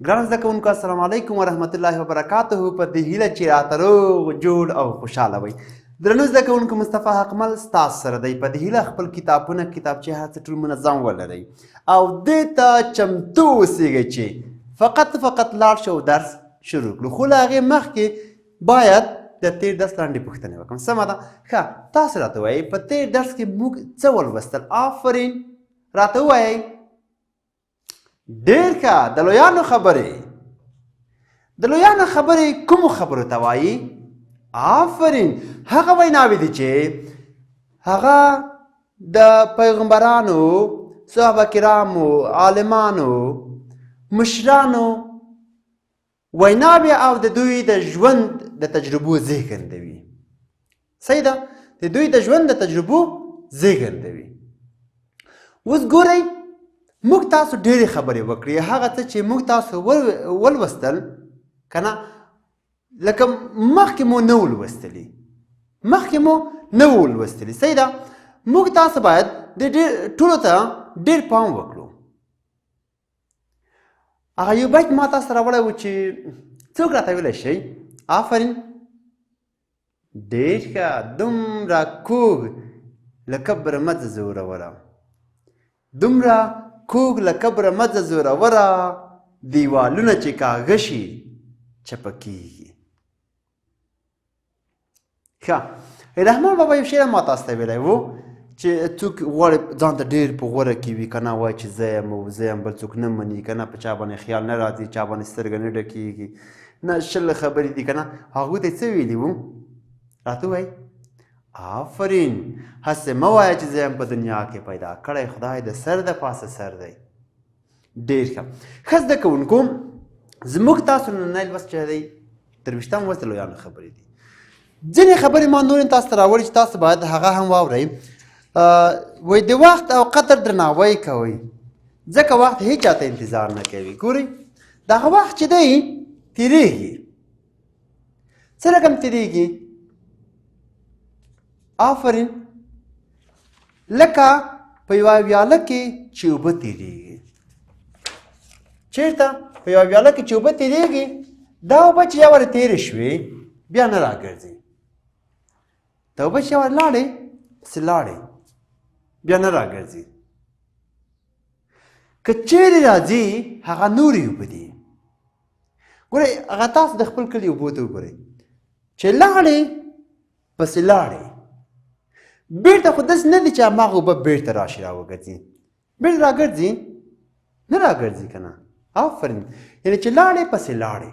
ګران زده کوونکو، السلام علیکم ورحمت الله وبرکاته. په دې هیله چې راته روغ جوړ او خوشحاله وئ. درنو زده کوونکو، مصطفی حقمل ستاسو سره دی. په دې هیله خپل کتابونه، کتابچې، هر څه ټول منظم ولرئ او دې ته چمتو اوسېږئ چې فقط فقط لاړ شئ او درس شروع کړو. خو له هغې مخکې باید د تېر درس لاندې پوښتنې وکړم. سمه ده؟ ښه، تاسو راته ووایئ، په تېر درس کې موږ څه ولوستل؟ آفرین، راته ووایئ. ډېر ښه، د لویانو خبرې. د لویانو خبرې کومو خبرو ته وایي؟ آفرین، هغه ویناوې دي چې هغه د پیغمبرانو، صحابه کرامو، عالمانو، مشرانو ویناوې او د دوی د ژوند د تجربو زېږنده وي. صحیح ده، د دوی د ژوند د تجربو زېږنده وي. اوس ګورئ، موږ تاسو ډېرې خبرې وکړې. هغه څه چې موږ تاسو ولوستل که نه، لکه مخکې مو نه ولوستلي، مخکې مو نه ولوستلي. صحیح ده، موږ تاسو باید د ډېر ټولو ته ډېر پام وکړو. هغه یو بیت ما تاسو راوړی و چې څوک راته ویلی شئ؟ آفرین، ډېر ښه. دومره کوږ له کبره مه ځه زوروره، دومره کوږ له کبره مه ځه زوروره، دیوالونه چې کاږه شي چپه کېږي. ښه، رحمان بابا یو شعر ما تاسو ته ویلی و چې څوک غواړي ځان ته ډېر په غوره کې وي که نه، وایي چې زه یم او زه یم، بل څوک نه مني که نه، په چا باندې خیال نه راځي، چا باندې سترګه نه ډکېږي، نه شل خبرې دي که نه. هغوی ته یې څه ویلي وو؟ راته ووایئ. آفرین، هسې مه وایه چې زه یم په دنیا کې پیدا کړی خدای د سر د پاسه سر دی. ډېر ښه. ښه زده کوونکو، زموږ تاسو نننی لوست چې دی 23م لوست د لویانو خبرې دي. ځینې خبرې ما نورې تاسو ته راوړي چې تاسو باید هغه هم واورئ. وایي د وخت او قدر درناوی کوئ، ځکه وخت هیچا ته انتظار نه کوي. ګورئ، دغه وخت چې دی تېرېږي. څه رقم تېرېږي؟ آفرین، لکه په یوه ویاله کې چې اوبه تېرېږي. چېرته؟ په یوه ویاله کې چې اوبه تېرېږي، دا اوبه چې یو وارې تېرې شوې بیا نه راګرځي. دا اوبه چې یو وارې لاړې پسې لاړې بیا نه راګرځي. که چیرې راځي هغه نورې اوبه دي. ګورئ، هغه تاسو د خپل کلي اوبو ته وګورئ چې لاړې پسې لاړې، بیرته خو داسې نه دي چې هماغه اوبه بیرته راشي راوګرځي. بیرته راګرځي؟ نه راګرځي که نه. آفرین، یعنې چې لاړې پسې لاړې،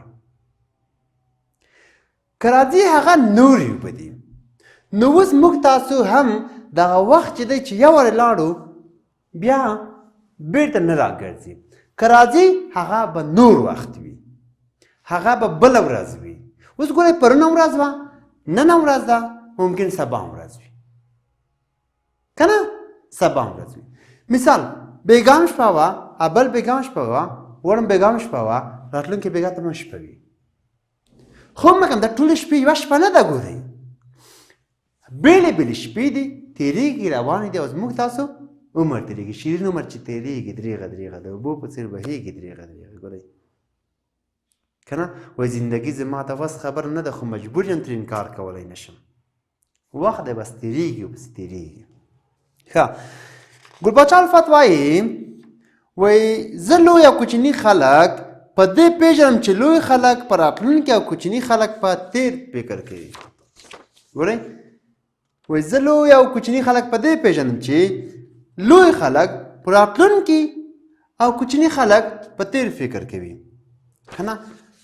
که راځي هغه نورې اوبه دي. نو اوس موږ تاسو هم دغه وخت چې دی چې یو وارې لاړو بیا بیرته نه راګرځي. که راځي هغه به نور وخت وي، هغه به بله ورځ وي. اوس ګورئ، پرونه ورځ وه، نن ورځ ده، ممکن سبا هم ورځ وي که نه، سبا هم ورځ وي. مثال، بېګام شپه وه، بل بېګام شپه وه، وړم بېګام شپه وه، راتلونکې بېګا ته به شپه وي. خو مګم دا ټولې شپې یوه شپه نه ده. ګورئ، بېلې بېلې شپې دي، تېرېږي، روانې دي. او زموږ تاسو عمر تېرېږي، شیرین عمر چې تېرېږي درېغه درېغه، د اوبو په څېر بهېږي درېغه درېغه. ګورئ که نه، وایي زندګي زما د وس خبره نه ده، خو مجبور یم ترې انکار کولی نه شم. وخت دی بس تېرېږي او پسې تېرېږي. ښه، ګل پاچا الفت وایي، وایي زه لوی او کوچني خلک په دې پېژنم چې لوی خلک په راتلونکي او کوچني خلک په تېر فکر کوي. ګورئ، وایي زه لوی او کوچني خلک په دې پېژنم چې لوی خلک په راتلونکي او کوچني خلک په تېر فکر کوي. که نه،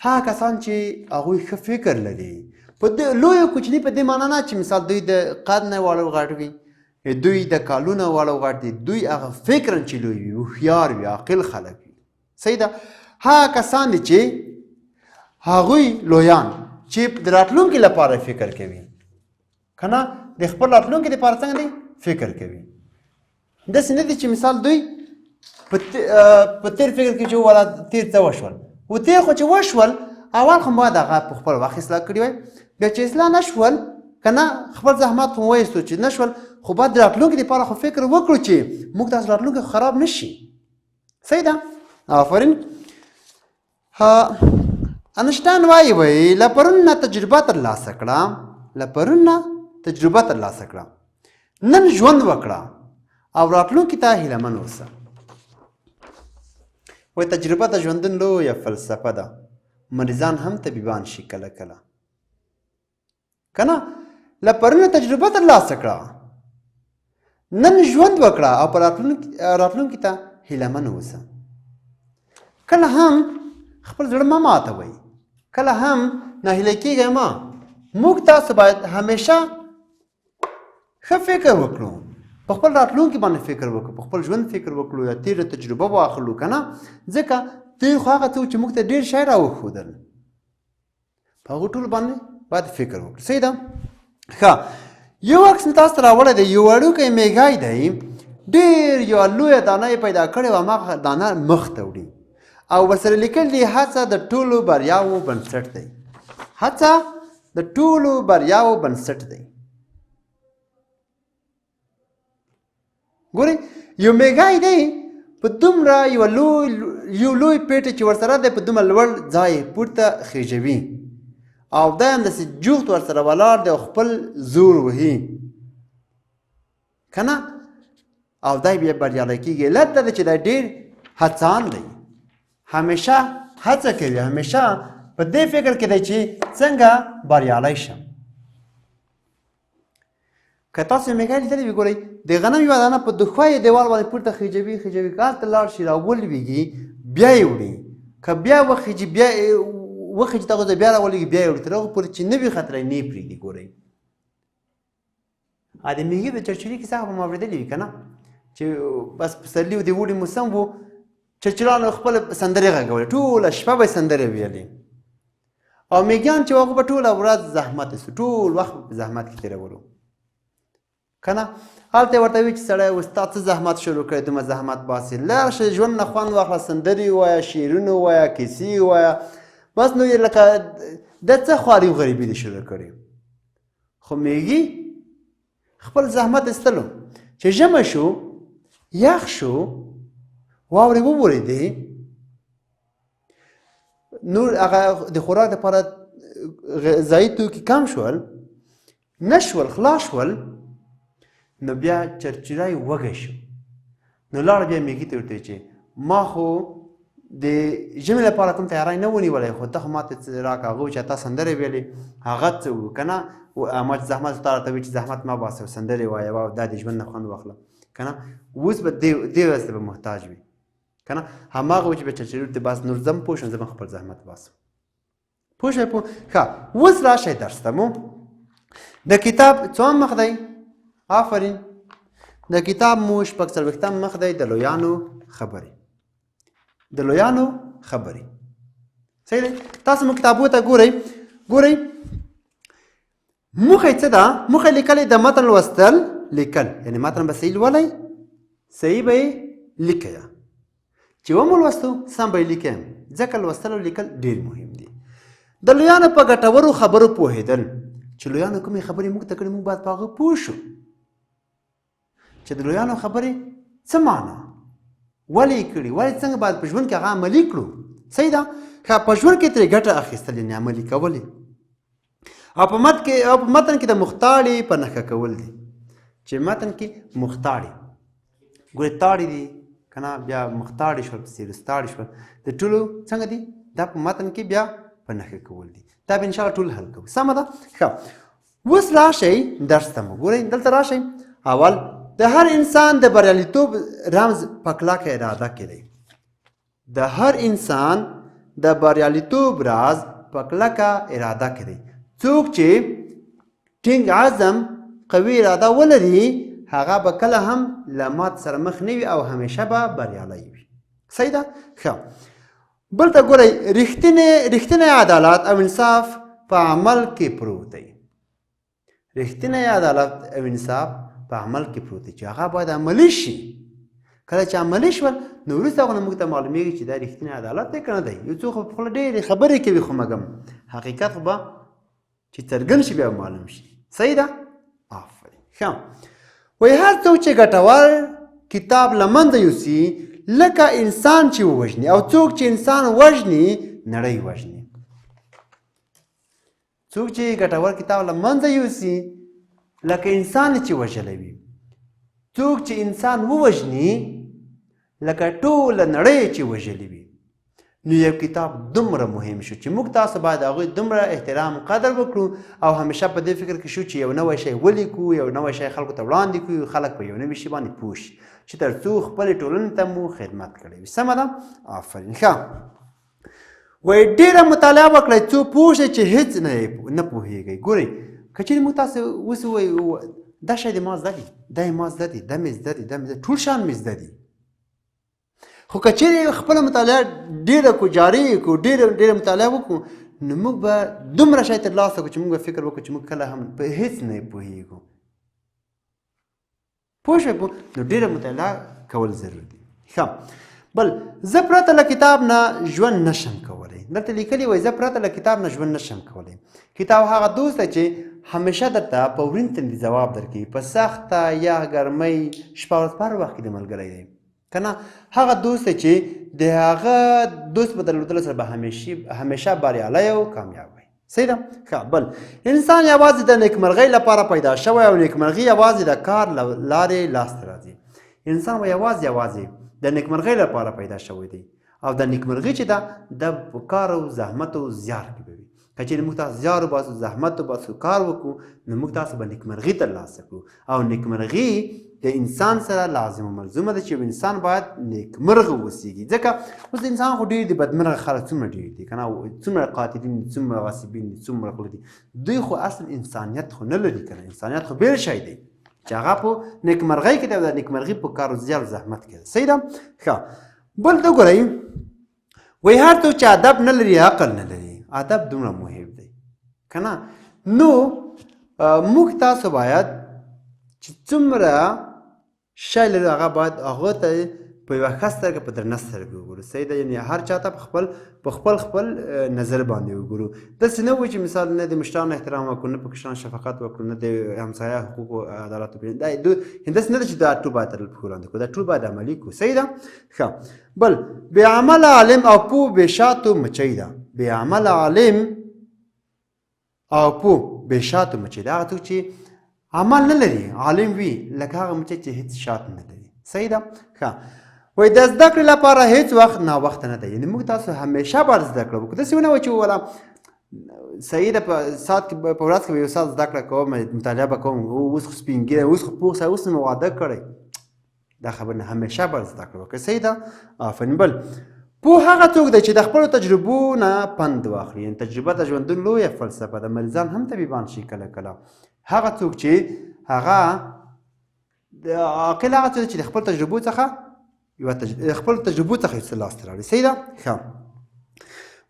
هغه کسان چې هغوی ښه فکر لري په دې لوی او کوچني په دې معنا نه چې مثال دوی د قد نه واړه غټ وي، دوی د کالونه واړه غټ دي، دوی هغه فکراً چې لوی وي، هوښیار وي، عاقل خلک وي. صحیح ده، هغه کسان دي چې هغوی لویان چې د راتلونکي لپاره فکر کوي که نه، د خپل راتلونکي لپاره څنګه دی فکر کوي. داسې نه دي چې مثال دوی په تېر فکر کې چې ولا تېر څه وشول، و تېر خو چې وشول اول خو باید هغه په خپل وخت اصلاح کړي وای، بیا چې اصلاح نه شول که نه، خپل زحمت خو وایستو چې نه شول، خو باید د راتلونکي لپاره خو فکر وکړو چې موږ تاسو راتلونکی خراب نه شي. صحیح ده، آفرین. انشټاین وایي، وایي له پرون نه تجربه ترلاسه کړه، له پرون نه تجربه ترلاسه کړه، نن ژوند وکړه او راتلونکي ته هیله من اوسه. وایي تجربه د ژوندون لویه فلسفه ده، مریضان هم طبیبان شي کله کله. کنه له پرونه تجربه ترلاسه کړه، نن ژوند وکړه او په راتلونکي ته هیله من اوسه. کله هم خپل زړه مه ماتوئ، کله هم ناهیلی کېږئ مه. موږ تاسو باید همیشه ښه فکر وکړو، په خپل راتلونکي باندې فکر وکړو، په خپل ژوند فکر وکړو، یا تېره تجربه واخلو، که نه ځکه تېر خو هغه څه چې موږ ته ډېر شی راوښودل، په هغو ټولو باندې باید فکر وکړو. صحیح ده؟ ښه، یو عکس مې تاسو ته راوړی دی، یو وړوکی میږی دی، ډېر یوه لویه دانه یې پیدا کړې وه، هماغه دانه مخ ته وړي او ورسره لیکل دي هڅه د ټولو بریاوو بنسټ دی، هڅه د ټولو بریاوو بنسټ دی. ګورئ یو میږی دی په دومره یو لوی یو لوی پیټی چې ورسره دی، په دومره لوړ ځای پورته خیژوي او دی همداسې جوخت ورسره ولاړ دی او خپل زور وهي که نه، او دی بیا بریالی کېږي. علت دا دی چې دی ډېر هڅاند دی، همیشه هڅه کوي، همیشه په دې فکر کې دی چې څنګه بریالی شم. که تاسو میږی لیدلی وي، ګورئ د غنم یوه دانه په دښویې دیوال باندې پورته خیژوي خیژوي، که هلته لاړ شي راولوېږي بیا یې وړي، که بیا وخیژي بیا وخیژي دغه ځای بیا راولوېږي بیا یې وړي، تر هغو پورې چې نه وي ختلی نه یې پرېږدي. ګورئ د میږي د چرچري کیسه خو به مو اورېدلې وي که نه، چې بس پسرلي د اوړي موسم و، چرچرانو خپله سندرې غږولې، ټوله شپه به یې سندرې ویلې او میږیان چې هغه به ټوله ورځ زحمت ایستو، ټول وخت په زحمت کې تېرولو که نه. هلته یې ورته وي چې سړی اوس تا څه زحمت شروع کړی، دومره زحمت باسې، لاړ شه ژوند نه خوند واخله، سندرې ووایه، شعرونه ووایه، کیسې ووایه، بس نو یې لکه د څه خواري او غریبي دې شروع کړې. خو میږي خپل زحمت ایستلو، چې ژمی شو، یخ شو، واورې وورېدې، نور هغه د خوراک لپاره غذایي توکي کم شول، نه شول، خلاص شول، نو بیا چرچرای وږی شو، نو لاړ بیا میږي ته ورته چې ما خو د ژمي لپاره کوم تیاری نه و نیولی، خو ته خو ماته څه راکړه. هغه چې تا سندرې ویلې هغه څه و که نه، ما چې زحمت تا راته ویل چې زحمت مه باسه او سندرې وایه او دا د ژوند نه خوند واخله که نه، اوس به دې ورځ ته به محتاج وي که نه. هماغه و چې بیا چرچري ورته بس نور ځم پوه شوم، زه به خپل زحمت باسم. پوه شوئ؟ پوه ښه، اوس راشئ درس ته مو. د کتاب څوم مخ دی؟ آفرین، د کتاب مو 46 مخ دی، د لویانو خبرې، د لویانو خبرې. صحیح دی؟ تاسو مو کتابو ته ګورئ، ګورئ موخه یې څه ده؟ موخه یې لیکلې د متن لوستل لیکل، یعنې متن به صحیح لولئ، صحیح به یې لیکئ، چې ومو لوستو سم به یې لیکئ، ځکه لوستل او لیکل ډېر مهم دي. د لویانو په ګټورو خبرو پوهېدل، چې لویانو کومې خبرې موږ ته کړې موږ باید په هغه پوه شو چې د لویانو خبرې څه معنا، ولې یې کړي، ولې څنګه باید په ژوند کې هغه عملي کړو. صحیح ده؟ ښه، په ژوند کې ترې ګټه اخیستل یعنې عملي کول یې، او په متن کې او په متن کې د مختاړي په نښه کول دي، چې متن کې مختاړي ګورې تاړي دي که نه، بیا مختاړي شول، پسې رستاړي شول، د ټولو څنګه دي دا په متن کې بیا په نښه کول دي. دا به انشاءالله ټول حل کوو. سمه ده؟ ښه، اوس راشئ درس ته مو ګورئ، دلته راشئ. اول د هر انسان د بریالیتوب رمز په کلکه اراده کې دی. د هر انسان د بریالیتوب راز په کلکه اراده کې دی. څوک چې ټینګ عزم، قوي اراده ولري، هغه به کله هم له مات سره مخ نه وي او همیشه به بریالی وي. صحیح ده؟ ښه، بل ته ګورئ، رښتینی عدالت او انصاف په عمل کې پروت دی. رښتینی عدالت او انصاف په عمل کې پروت دی، چې هغه باید عملي شي. کله چې عملي شول نو وروسته هغه موږ ته معلومیږي چې دا رښتینی عدالت دی که نه دی. یو څوک خو په خوله ډېرې خبرې کوي، خو مګم حقیقت خو به چې څرګند شي بیا به معلوم شي. صحیح ده؟ آفرین. ښه، وایي هر څوک چې ګټور کتاب له منځه یوسي لکه انسان چې ووژني، او څوک چې انسان وژني نړۍ وژني. څوک چې ګټور کتاب له منځه یوسي لکه انسان چې وژلی وي، څوک چې انسان ووژني لکه ټوله نړۍ چې وژلې وي. نو یو کتاب دومره مهم شو چې موږ تاسو باید هغوی دومره احترام قدر وکړو او همیشه په دې فکر کې شو چې یو نوی شی ولیکو، یو نوی شی خلکو ته وړاندې کړو، خلک په یو نوي شي باندې پوه شي چې تر څو خپلې ټولنې ته مو خدمت کړی وي. سمه ده؟ آفرین. ښه، وایي ډېره مطالعه وکړئ څو پوه شئ چې هېڅ نه پوهېږئ. ګورئ که چېرې موږ تاسو اوس ووایو دا شی د ما زده دي، دا یې ما زده دي، دا مې زده دي، دا مې زده، ټول شیان مې زده دي، خو که چېرې خپله مطالعه ډېره کړو، جاري یې کړو، ډېره ډېره مطالعه وکړو، نو موږ به دومره شی ترلاسه کړو چې موږ به فکر وکړو چې موږ کله هم په هېڅ نه پوهېږو. پوه شوې؟ نو ډېره مطالعه کول ضرور دي. ښه، بل، زه پرته له کتاب نه ژوند نشم کولی. دلته لیکلي وایي زه پرته له کتاب نه ژوند نشم کولی. کتاب هغه دوست دی چې همیشه درته په ورین تندي ځواب درکوي، په سخته یا ګرمۍ شپه ورځ په هر وخت کې د ملګری دی که نه. هغه دوست دی چې د هغه دوست په درلودلو سره به همیشه بریالی او کامیاب وي. صحیح ده؟ ښه، بل، انسان یوازې د نیکمرغۍ لپاره پیدا شوی او نیکمرغي یوازې د کار له لارې لاسته راځي. انسان به یوازې د نیکمرغۍ لپاره پیدا شوی دی او د نیکمرغي چې ده د کار او زحمت او زیار کې به وي. که چېرې موږ تاسو زیار وباسو، زحمت وباسو، کار وکړو، نو موږ تاسو به نیکمرغي ترلاسه کړو. او نیکمرغي د انسان سره لازم او ملزومه ده چې یو انسان باید نیکمرغه اوسېږي. ځکه اوس انسان خو ډېر دي، بدمرغه خلک څومره ډېر دي که نه، څومره قاتلین دي، څومره غاصبین دي، څومره غله دي، دوی خو اصل انسانیت خو نه لري که نه. انسانیت خو بېل شی دی چې هغه په نیکمرغۍ کې دی او د نیکمرغي په کار او زیار او زحمت کې ده. صحیح ده؟ ښه، بل ته ګورئ، وایي هر څوک چې ادب نه لري عقل نه لري. ادب دومره مهم دی که نه. نو موږ تاسو باید چې څومره شی لرو هغه باید هغه ته په یوه ښه سترګه، په درنه سترګه وګورو. صحیح ده؟ یعنې هر چا ته په خپل په خپل خپل نظر باندې وګورو. داسې نه وي چې مثال نه د مشرانو احترام وکړو، نه په کشرانو شفقت وکړو، نه د همسایه حقوق او عدالت وپېژنو. دا داسې نه ده چې دا ټول باید تر پښو لاندې کړو، دا ټول باید عملي کړو. صحیح ده؟ ښه، بل، بې عمله عالم او پوه بې شاتو مچۍ ده. بې عمله عالم او پوه بې شاتو مچۍ ده. هغه څوک چې عمل نه لري عالم وي، لکه هغه مچۍ چې هیڅ شات نه لري. صحیح ده؟ ښه، وایي د زده کړې لپاره هیڅ وخت ناوخته نه دی. یعنې موږ تاسو همیشه باید زده کړه وکړو. داسې ونه وایو چې ولا صحیح ده په ساعت کې په ورځ کې به یو ساعت زده کړه کوم، مطالعه به کوم، اوس خو سپین ږیری، اوس خو پوه سوی، اوس مې واده کړی. دا خبره نه، همیشه باید زده کړه وکړي. صحیح ده؟ آفرین. بل، پوه هغه څوک دی چې د خپلو تجربو نه پند واخلي. یعنې تجربه د ژوندون لویه فلسفه ده. مریضان هم طبیبان شي کله کله. هغه څوک چې هغه عاقل هغه څوک چې د خپل تجربو څخه یوه خپل تجربو څخه یو څه لاسته راوړي. صحیح ده؟ ښه،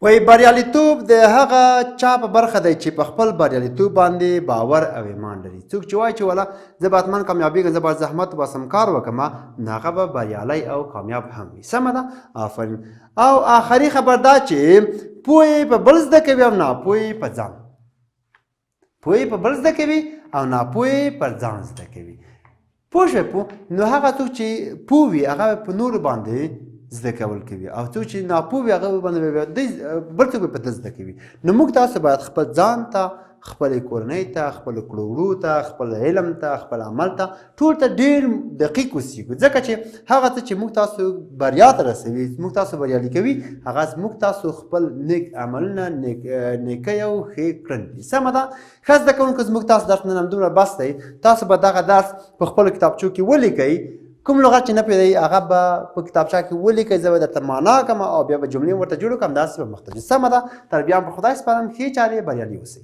وایي بریالیتوب د هغه چا په برخه دی چې په خپل بریالیتوب باندې باور او ایمان لري. څوک چې وایي چې ولا زه به حتما کامیابېږم، زه به زحمت وباسم، کار وکړم، نو هغه به بریالی او کامیاب هم وي. سمه ده؟ آفرین. او آخري خبر دا چې پوهې په بل زده کوي او ناپوهې په ځان. پوهې په بل زده کوي او ناپوهې پر ځان زده کوي. پوه شوې؟ پوه نو هغه څوک چې پوه وي هغه په نورو باندې زده کول کوي، او څوک چې ناپوه وي هغه باندې بل څوک په ده زده کوي. نو موږ تاسو باید خپل ځان ته، خپلې کورنۍ ته، خپلو کړو وړو ته، خپل علم ته، خپل عمل ته، ټول ته ډېر دقیق اوسېږو. ځکه چې هغه څه چې موږ تاسو بریا ته رسوي، موږ تاسو بریالي کوي، هغه موږ تاسو خپل نیک عملونه، نیکۍ او ښې کړنې دي. سمه ده؟ ښه زده کوونکو، زموږ تاسو درس نن همدومره بس دی. تاسو به دغه درس په خپلو کتابچو کې ولیکئ. کوم لغت چې نه پوهېدئ هغه به په کتابچه کې ولیکئ، زه به درته معنا کوم او بیا به جملې ورته جوړو کړم، داسې به مخته ځو. سمه ده؟ تر بیا په خدای سپارم. ښې چارې، بریالي اوسئ.